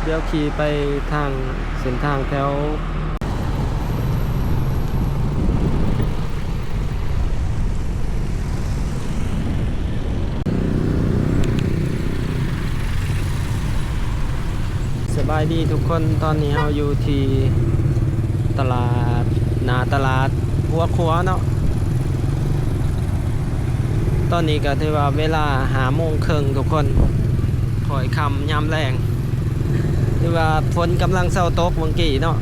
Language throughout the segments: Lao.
ດຽວຂີ່ໄປທາງເສັ້ນທາງແຖວ ສະບາຍດີທຸກຄົນ, ຕອນນີ້ເຮົາຢູ່ທີ່ຕະຫຼາດ ໜ້າຕະຫຼາດຫົວຂົວເນາະ. ຕອນນີ້ກໍຖືວ່າເວລາຫ້າໂມງເຄິ່ງທຸກຄົນ, ຄ່ອຍຄ່ຳຍາມແລງ. ຖືວ່າຝົນກຳລັງເຊົາຕົກເມື່ອກີ້ເນາະ.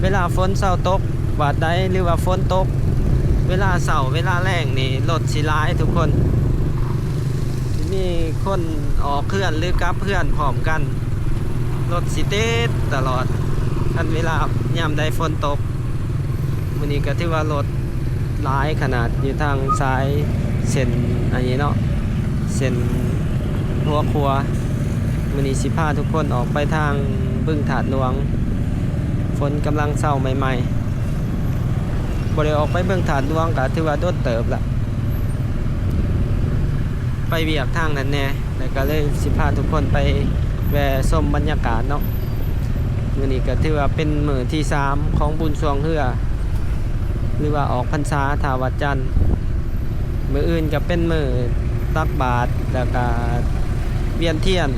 ເວລາຝົນເຊົາຕົກບາດໃດ ຫຼືວ່າຝົນຕົກເວລາເຊົ້າເວລາແລງນີ້ ລົດຊິຫຼາຍທຸກຄົນ, ຊິມີຄົນອອກເຮືອນ ຫຼື ກັບເຮືອນພ້ອມກັນ. ລົດຊິຕິດຕະຫຼອດ ຄັນເວລາຍາມໃດຝົນຕົກ. ມື້ນີ້ກໍຖືວ່າລົດຫຼາຍຂະໜາດ ຢູ່ທາງສາຍເສັ້ນອັນນີ້ເນາະ ເສັ້ນຫົວຂົວ. ມື້ນີ້ຊິພາທຸກຄົນອອກໄປທາງບຶງທາດຫຼວງ, ຝົນກຳລັງເຊົາໃໝ່ໆ. ບໍ່ໄດ້ອອກໄປບຶງທາດຫຼວງກໍຖືວ່າດົນເຕີບລະ. ໄປວຽກທາງນັ້ນແດ່ ແລ້ວກໍເລີຍຊິພາທຸກຄົນໄປແວ່ຊົມບັນຍາກາດເນາະ. ມື້ນີ້ກໍຖືວ່າເປັນມື້ທີສາມຂອງບຸນຊ່ວງເຮືອ ຫຼືວ່າອອກພັນສາທ່າວັດຈັນ. ມື້ອື່ນກໍເປັນມື້ຕັກບາດ ແລ້ວກໍວຽນທຽນ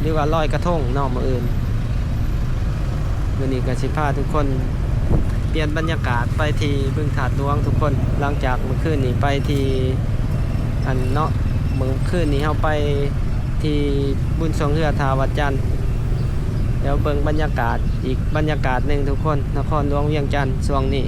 ຫຼືວ່າລອຍກະທົງເນາະ ມື້ອື່ນ. ມື້ນີ້ກໍຊິພາທຸກຄົນປ່ຽນບັນຍາກາດໄປທີ່ບຶງທາດຫຼວງທຸກຄົນ, ຫຼັງຈາກມື້ຄືນນີ້ໄປທີ່ອັນເນາະ ມື້ຄືນນີ້ເຮົາໄປທີ່ບຸນຊ່ວງເຮືອທ່າວັດຈັນ. ດຽວເບິ່ງບັນຍາກາດອີກບັນຍາກາດໜຶ່ງທຸກຄົນ, ນະຄອນຫຼວງວຽງຈັນຊ່ວງນີ້.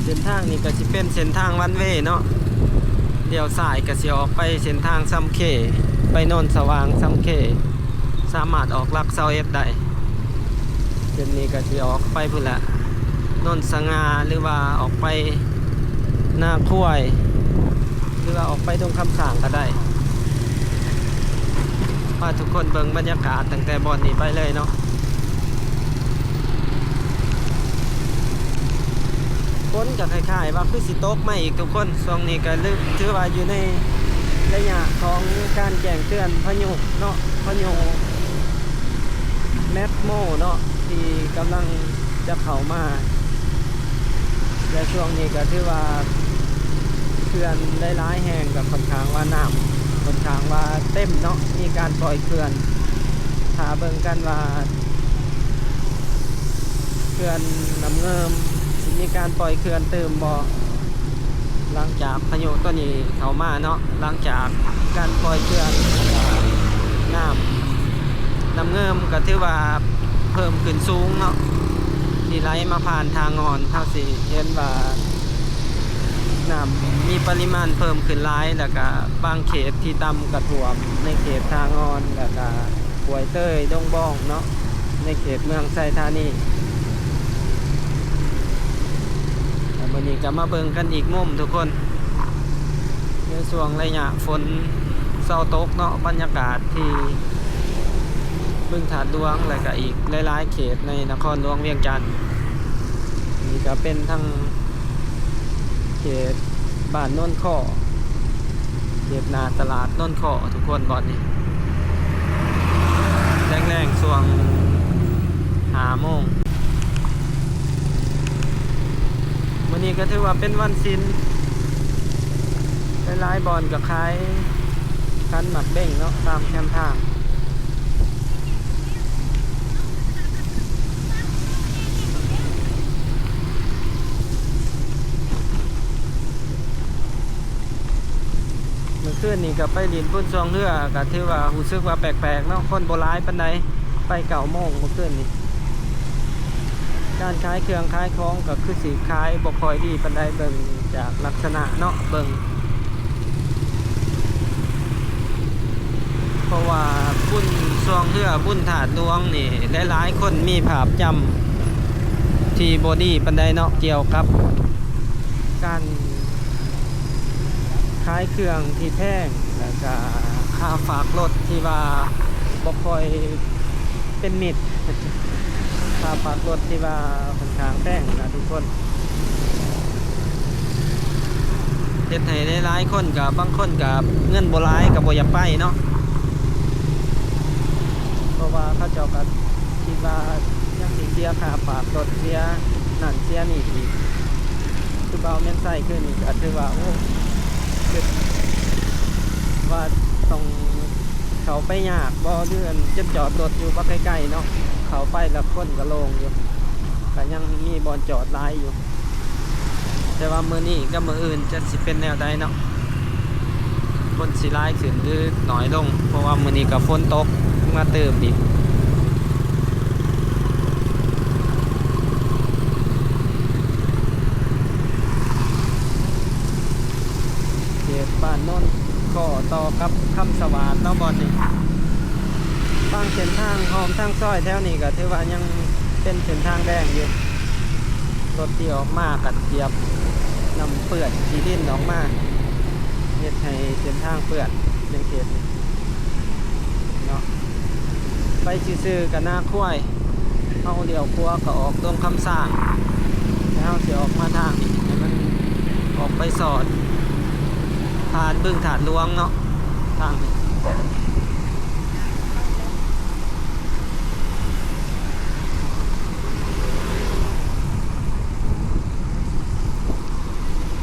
ເສັ້ນທາງນີ້ກໍຊິເປັນເສັ້ນທາງວັນເວເນາະ, ລ້ຽວຊ້າຍກໍຊິອອກໄປເສັ້ນທາງຊຳເຄ ໄປໂນນສະຫວ່າງຊຳເຄ, ສາມາດອອກຫຼັກຊາວເອັດໄດ້. ເສັ້ນນີ້ກໍຊິອອກໄປພຸ້ນລະ ໂນນສະຫງ່າ ຫຼືວ່າອອກໄປນາຄວາຍ ຫຼືວ່າອອກໄປດົງຄຳສ້າງກໍໄດ້. ພາທຸກຄົນເບິ່ງບັນຍາກາດຕັ້ງແຕ່ບ່ອນນີ້ໄປເລີຍເນາະ. ຝົນກໍຄ້າຍໆວ່າຄືຊິຕົກມາອີກທຸກຄົນ, ຊ່ວງນີ້ກໍຖືວ່າຢູ່ໃນໄລຍະຂອງການແຈ້ງເຕືອນພາຍຸເນາະ, ພາຍຸແມັກໂມເນາະ ທີ່ກຳລັງຈະເຂົ້າມາ. ແລະ ຊ່ວງນີ້ກໍຖືວ່າເຂື່ອນຫຼາຍໆແຫ່ງກໍຄ່ອນຂ້າງວ່ານ້ຳຄ່ອນຂ້າງວ່າເຕັມເນາະ, ມີການປ່ອຍເຂື່ອນ. ຖ້າເບິ່ງກັນວ່າເຂື່ອນນ້ຳເງິມຊິມີການປ່ອຍເຂື່ອນຕື່ມບໍ່ ຫຼັງຈາກພາຍຸຕົວນີ້ເຂົ້າມາເນາະ. ຫຼັງຈາກການປ່ອຍເຂື່ອນ ນ້ຳ ນ້ຳເງິມກໍຖືວ່າເພີ່ມຂຶ້ນສູງເນາະ ທີ່ໄຫຼມາຜ່ານທ່າງ່ອນ. ເຮົາຊິເຫັນວ່ານ້ຳມີປະລິມານເພີ່ມຂຶ້ນຫຼາຍ, ແລ້ວກະບາງເຂດທີ່ຕ່ຳກໍຖ້ວມໃນເຂດທ່າງ່ອນ ແລ້ວກະຫ້ວຍເຕີຍ ດົງບອງເນາະ ໃນເຂດເມືອງໄຊທານີ. ແລ້ວມື້ນີ້ກໍມາເບິ່ງກັນອີກມຸມທຸກຄົນ ໃນຊ່ວງໄລຍະຝົນເຊົາຕົກເນາະ, ບັນຍາກາດທີ່ບຶງທາດຫຼວງ ແລະກະອີກຫຼາຍໆເຂດໃນນະຄອນຫຼວງວຽງຈັນ. ນີ້ກະເປັນທັງເຂດບ້ານໂນນຄໍ້ ເຂດໜ້າຕະຫຼາດໂນນຄໍ້ທຸກຄົນ. ບ່ອນນີ້ແລງໆ ຊ່ວງຫ້າໂມງ. ມື້ນີ້ກໍຖືວ່າເປັນວັນສິນ, ຫຼາຍໆບ່ອນກໍຂາຍຂັນໝາກເບັງເນາະ ຕາມແຄມທາງ. ເມື່ອຄືນນີ້ກໍໄປຫຼິ້ນບຸນຊ່ວງເຮືອ ກໍຖືວ່າຮູ້ສຶກວ່າແປກໆເນາະ, ຄົນບໍ່ຫຼາຍປານໃດ. ໄປເກົ້າໂມງເມື່ອຄືນນີ້. ການຂາຍເຄື່ອງຂາຍຂອງກໍຄືຊິຂາຍບໍ່ຄ່ອຍດີປານໃດ ເບິ່ງຈາກລັກສະນະເນາະ ເບິ່ງ ເພາະວ່າບຸນຊ່ວງເຮືອບຸນທາດຫຼວງນີ້ ຫຼາຍໆຄົນມີພາບຈຳທີ່ບໍ່ດີປານໃດເນາະ ກ່ຽວກັບການຂາຍເຄື່ອງທີ່ແພງ ແລ້ວກະຄ່າຝາກລົດທີ່ວ່າບໍ່ຄ່ອຍເປັນມິດ. ຄ່າຝາກລົດທີ່ວ່າຂ້ອນຂ້າງແພງນະທຸກຄົນ ເຮັດໃຫ້ຫຼາຍໆຄົນກະ ບາງຄົນກະເງິນບໍ່ຫຼາຍກະບໍ່ຢາກໄປເນາະ ເພາະວ່າເຂົາເຈົ້າກະຄິດວ່າຍັງຊິເສຍຄ່າຝາກລົດ ເສຍນັ້ນເສຍນີ້ອີກ. ຄືບ່າວແມ່ນໄຊຄືນີ້ກະຖືວ່າ ໂອ້ ຄິດວ່າຕ້ອງເຂົ້າໄປຍາກບໍ່ ຫຼືອັນຈຸດຈອດລົດຢູ່ບໍ່ໄກໆເນາະ ເຂົ້າໄປແລ້ວຄົນກໍໂລ່ງຢູ່ ກໍຍັງມີບ່ອນຈອດຫຼາຍຢູ່. ແຕ່ວ່າມື້ນີ້ກັບມື້ອື່ນຈະຊິເປັນແນວໃດເນາະ ຄົນຊິຫຼາຍຂຶ້ນ ຫຼື ໜ້ອຍລົງ ເພາະວ່າມື້ນີ້ກໍຝົນຕົກມາຕື່ມອີກ. ເຂດບ້ານໂນນຄໍ່ຕໍ່ກັບຄຳສະຫວາດເນາະ ບ່ອນນີ້ ບາງເສັ້ນທາງອ້ອມທາງຊອຍແຖວນີ້ກໍຖືວ່າຍັງເປັນເສັ້ນທາງແດງຢູ່ ລົດທີ່ອອກມາກໍຈະຢຽບນ້ຳເປື້ອນຂີ້ດິນອອກມາ ເຮັດໃຫ້ເສັ້ນທາງເປື້ອນໃນເຂດນີ້ເນາະ. ໄປຊື່ໆກໍນາຄວາຍ ເຮົາລ້ຽວຂວາກໍອອກດົງຄຳຊ້າງ ແລ້ວເຮົາຊິອອກມາທາງນີ້ ໃຫ້ມັນອອກໄປສອດຜ່ານບຶງທາດຫຼວງເນາະ ທາງນີ້.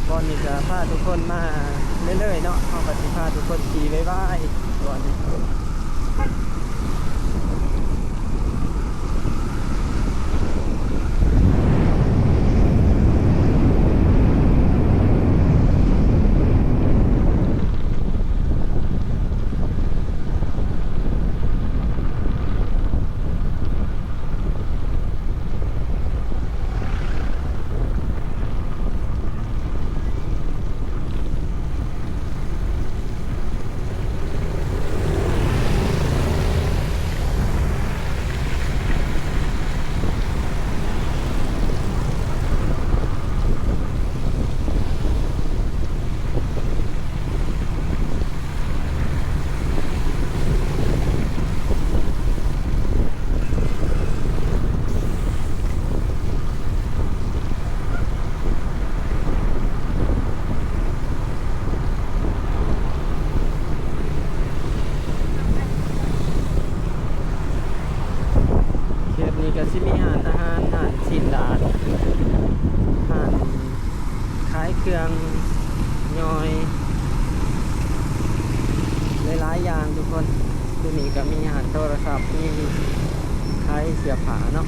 ບ່ອນນີ້ກໍພາທຸກຄົນມາເລື້ອຍໆເນາະ ເຮົາກໍຊິພາທຸກຄົນຂີ່ໄວໆບ່ອນນີ້. ເຂດນີ້ກໍຊິມີຮ້ານອາຫານ, ຮ້ານຊີ້ນດາດ, ຮ້ານຂາຍເຄື່ອງຍ່ອຍ ຫຼາຍໆຢ່າງທຸກຄົນ. ຢູ່ນີ້ກໍມີຮ້ານໂທລະສັບ, ມີຂາຍເສື້ອຜ້າເນາະ.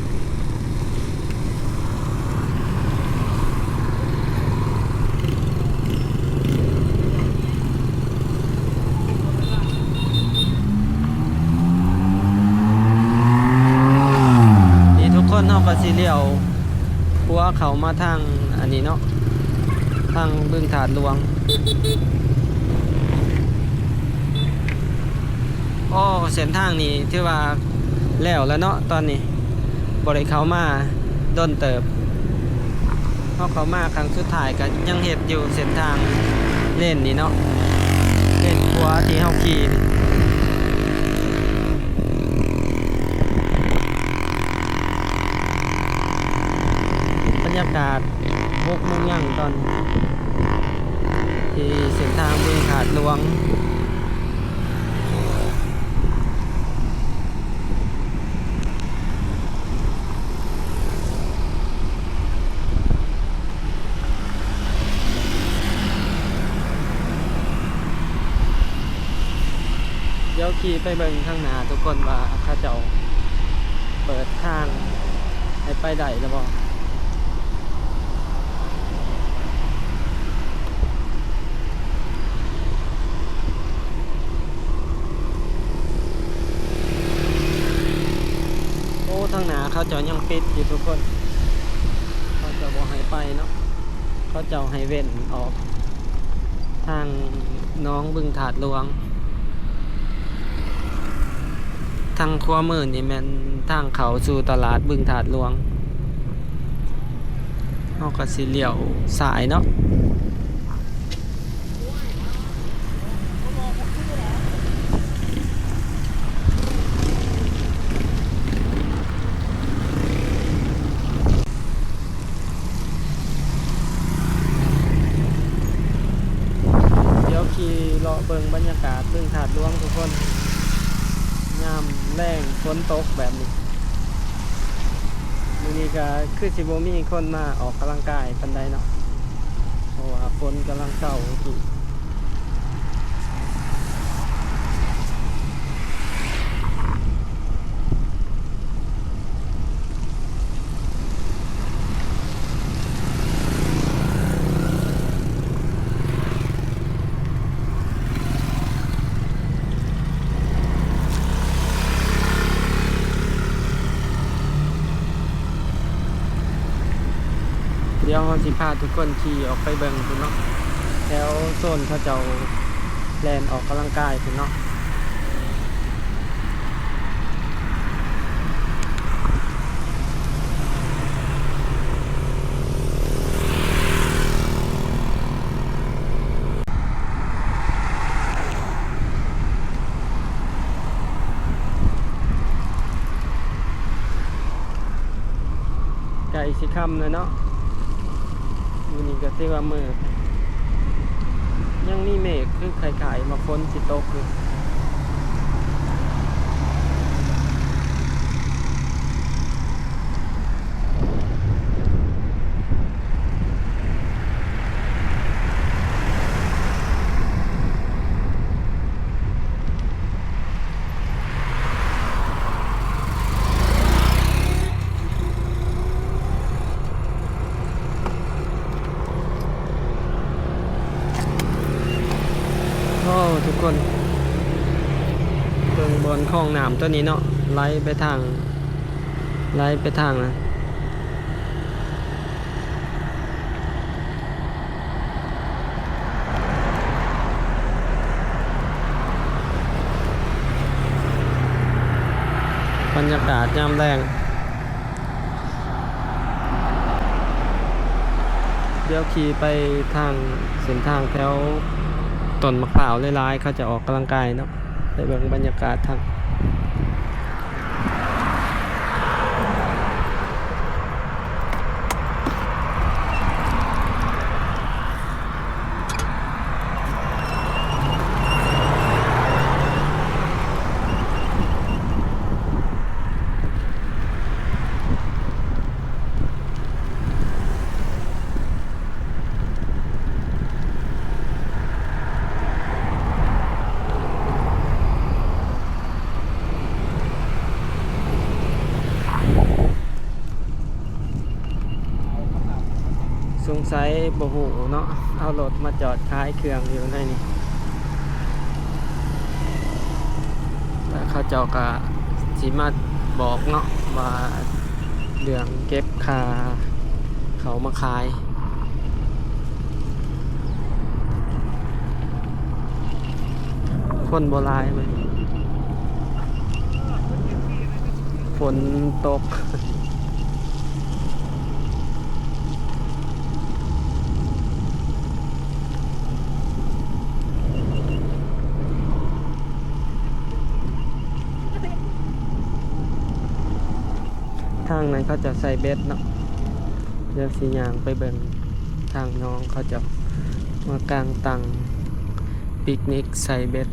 ນີ້ທຸກຄົນ, ເຮົາກໍຊິລ້ຽວຂວາເຂົ້າມາທາງອັນນີ້ເນາະ, ທາງບຶງທາດຫຼວງ. ໂອ້ ເສັ້ນທາງນີ້ຖືວ່າແລ້ວແລ້ວເນາະ ຕອນນີ້ ບໍ່ໄດ້ເຂົ້າມາດົນເຕີບ. ເຮົາເຂົ້າມາຄັ້ງສຸດທ້າຍກໍຍັງເຮັດຢູ່ເສັ້ນທາງເລນນີ້ເນາະ, ເລນຂວາທີ່ເຮົາຂີ່. ບັນຍາກາດຫົກໂມງຍັງຕອນ ທີ່ເສັ້ນທາງບຶງທາດຫຼວງ. ດຽວຂີ່ໄປເບິ່ງທາງໜ້າທຸກຄົນວ່າເຂົາເຈົ້າເປີດທາງໃຫ້ໄປໄດ້ແລ້ວບໍ່. ໂອ້ ທາງໜ້າເຂົາເຈົ້າຍັງປິດຢູ່ທຸກຄົນ. ເຂົາເຈົ້າໃຫ້ເວັ້ນອອກທາງໜອງບຶງທາດຫຼວງ. ທາງຂວາມືນີ້ແມ່ນທາງເຂົ້າສູ່ຕະຫຼາດບຶງທາດຫຼວງ. ເຮົາກໍຊິລ້ຽວຊ້າຍເນາະ. ດຽວຂີ່ເລາະເບິ່ງບັນຍາກາດບຶງທາດຫຼວງທຸກຄົນ ຍາມແລງຝົນຕົກແບບນີ້. ມື້ນີ້ກໍຄືຊິບໍ່ມີຄົນມາອອກກຳລັງກາຍປານໃດເນາະ ເພາະວ່າຝົນກຳລັງເຊົາ. ດຽວເຮົາຊິພາທຸກຄົນຂີ່ອອກໄປເບິ່ງພຸ້ນເນາະ ແຖວໂຊນເຂົາເຈົ້າແລ່ນອອກກຳລັງກາຍພຸ້ນເນາະ. ໃກ້ຊິຄ່ຳແລ້ວເນາະ ມື້ນີ້ກໍຖືວ່າມືດ ຍັງມີເມກຄືຄ້າຍໆວ່າຝົນຊິຕົກຢູ່. ໂອ້ ທຸກຄົນ ເບິ່ງບ່ອນຄອງນ້ຳຕົວນີ້ເນາະ ໄຫຼໄປທາງ ໄຫຼໄປທາງນັ້ນ. ບັນຍາກາດຍາມແລງ ດຽວຂີ່ໄປທາງເສັ້ນທາງແຖວຕົ້ນໝາກພ້າວຫຼາຍໆ ເຂົາຈະອອກກຳລັງກາຍເນາະ. ໄປເບິ່ງບັນຍາກາດທາງ ສົງໄສບໍ່ຮູ້ເນາະ ເອົາລົດມາຈອດຂາຍເຄື່ອງຢູ່ໃນນີ້ ແລ້ວເຂົາເຈົ້າກະຊິມາບອກເນາະວ່າ ເລື່ອງເກັບຄ່າເຂົ້າມາຂາຍ. ຄົນບໍ່ຫຼາຍເວີ້ຍ ຝົນຕົກ. ທາງນັ້ນເຂົາເຈົ້າໃສ່ເບັດເນາະ ດຽວຊິຍ່າງໄປເບິ່ງທາງໜອງ ເຂົາເຈົ້າມາກາງຕັ່ງປິກນິກໃສ່ເບັດ.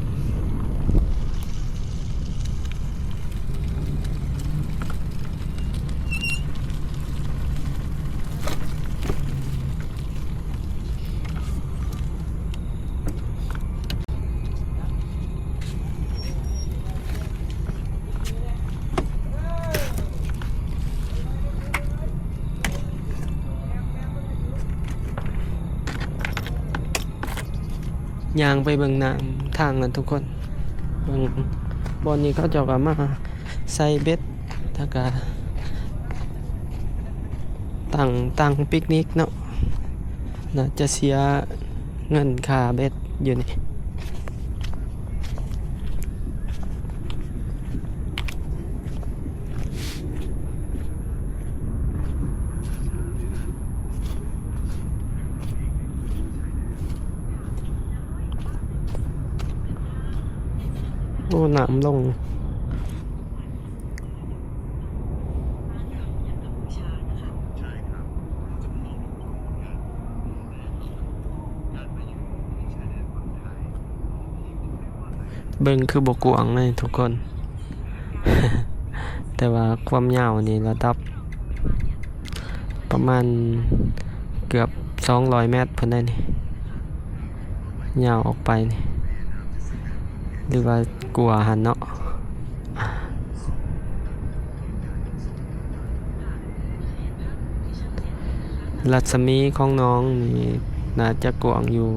ຍ່າງໄປເບິ່ງນ້ຳທາງນັ້ນທຸກຄົນ ເບິ່ງບ່ອນນີ້ເຂົາເຈົ້າກໍມາໃສ່ເບັດ ແລ້ວກໍຕັ້ງຕັ່ງປິກນິກເນາະ. ໜ້າຈະເສຍເງິນຄ່າເບັດຢູ່ນີ້. ໂອ້ ນ້ຳລົງ. ເບິ່ງຄືບໍ່ກວ້າງເລີຍທຸກຄົນ ແຕ່ວ່າຄວາມຍາວນີ້ລະດັບປະມານເກືອບສອງຮ້ອຍແມັດພຸ້ນໄດ໋ນີ້ ຍາວອອກໄປນີ້ ຫຼືວ່າກວ່າຫັ້ນເນາະ. ລັດສະໝີຂອງໜອງນີ້ໜ້າຈະກວ້າງຢູ່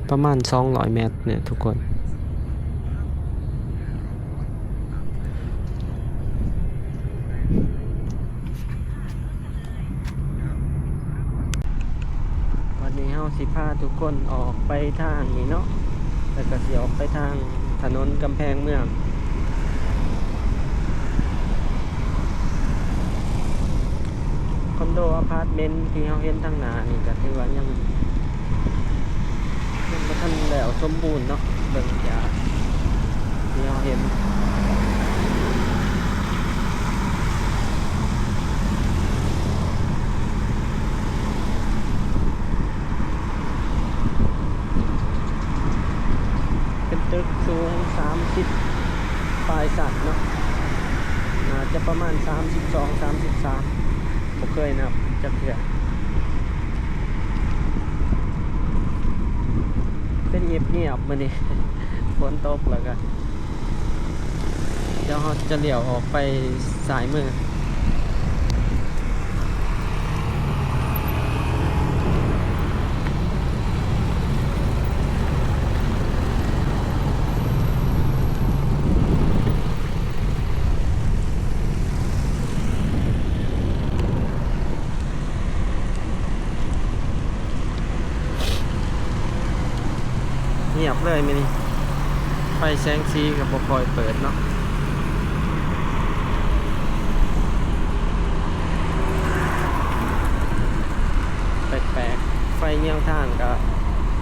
ປະມານສອງຮ້ອຍແມັດເນຍທຸກຄົນ. ວັນນີ້ເຮົາຊິພາທຸກຄົນອອກໄປທາງນີ້ເນາະ ແລ້ວກໍຊິອອກໄປທາງຖະໜົນກຳແພງເມືອງ. ຄອນໂດອາພາດເມັນທີ່ເຮົາເຫັນທາງໜ້ານີ້ກໍຖືວ່າຍັງ ຍັງບໍ່ທັນແລ້ວສົມບູນເນາະ ເບິ່ງຈາກທີ່ເຮົາເຫັນ ເປັນຕຶກສູງສາມສິບປາຍຊັ້ນເນາະ ໜ້າຈະປະມານສາມສິບສອງ ສາມສິບສາມ ບໍ່ເຄີຍນັບຈັກເທື່ອ. ເປັນງຽບໆ ມື້ນີ້ ຝົນຕົກ ແລ້ວກະ ດຽວເຮົາຈະລ້ຽວອອກໄປຊ້າຍມື. ງຽບເລີຍມື້ນີ້ ໄຟແສງສີກໍບໍ່ຄ່ອຍເປີດເນາະ ແປກໆ ໄຟແນວທາງກໍ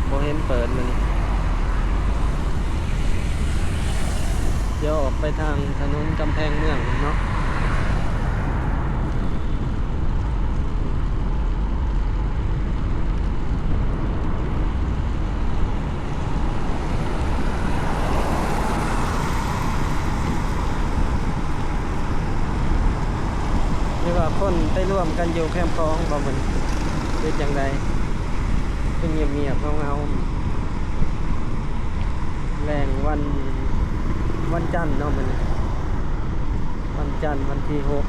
ບໍ່ເຫັນເປີດມື້ນີ້. ດຽວອອກໄປທາງຖະໜົນກຳແພງເມືອງເນາະ ຫຼືວ່າຄົນໄປລວມກັນຢູ່ແຄມຂອງບໍ່ ມື້ນີ້ ຫຼືຈັ່ງໃດ ຄືງຽບໆ ເຫງົາໆ. ແລງວັນ ວັນຈັນເນາະ ມື້ນີ້ ວັນຈັນ ວັນທີຫົກ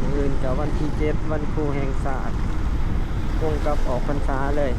ມື້ອື່ນກໍວັນທີເຈັດ ວັນຄູແຫ່ງຊາດ ກົງກັບອອກພັນສາເລີຍ. ເ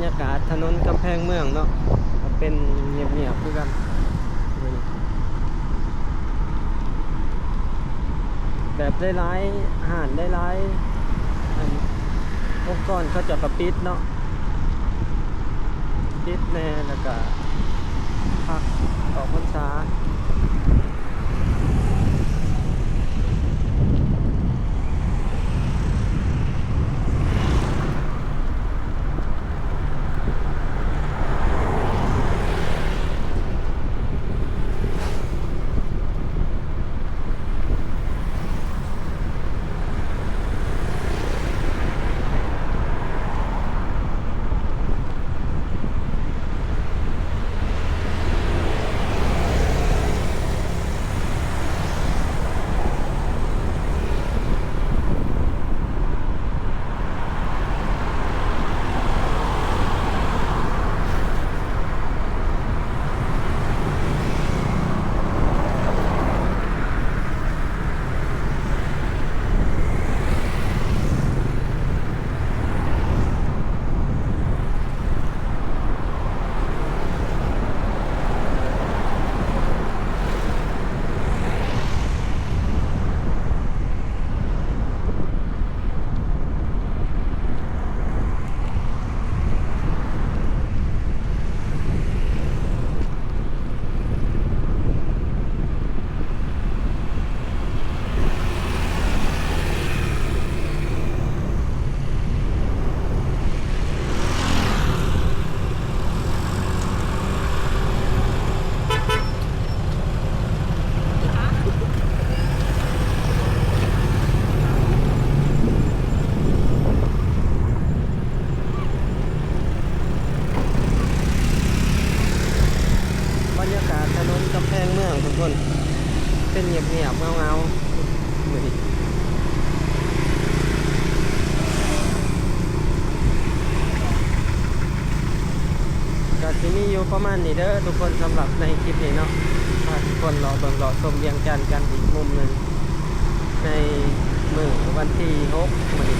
ບັນຍາກາດຖະໜົນກຳແພງເມືອງເນາະ ກໍເປັນງຽບໆຄືກັນ ແບບຫຼາຍໆ ຮ້ານຫຼາຍໆ ອັນ ອົງກອນເຂົາເຈົ້າກໍປິດເນາະ ປິດແດ່ ແລ້ວກໍພັກອອກພັນສາ. ບັນຍາກາດຖະໜົນກຳແພງເມືອງທຸກຄົນ ເປັນງຽບໆ ເຫງົາໆ ມື້ນີ້ ກໍຊິມີຢູ່ປະມານນີ້ເດີທຸກຄົນ ສຳລັບໃນຄລິບນີ້ເນາະ ພາທຸກຄົນເລາະເບິ່ງເລາະຊົມວຽງຈັນກັນອີກມຸມໜຶ່ງ ໃນມື້ວັນທີຫົກ ມື້ນີ້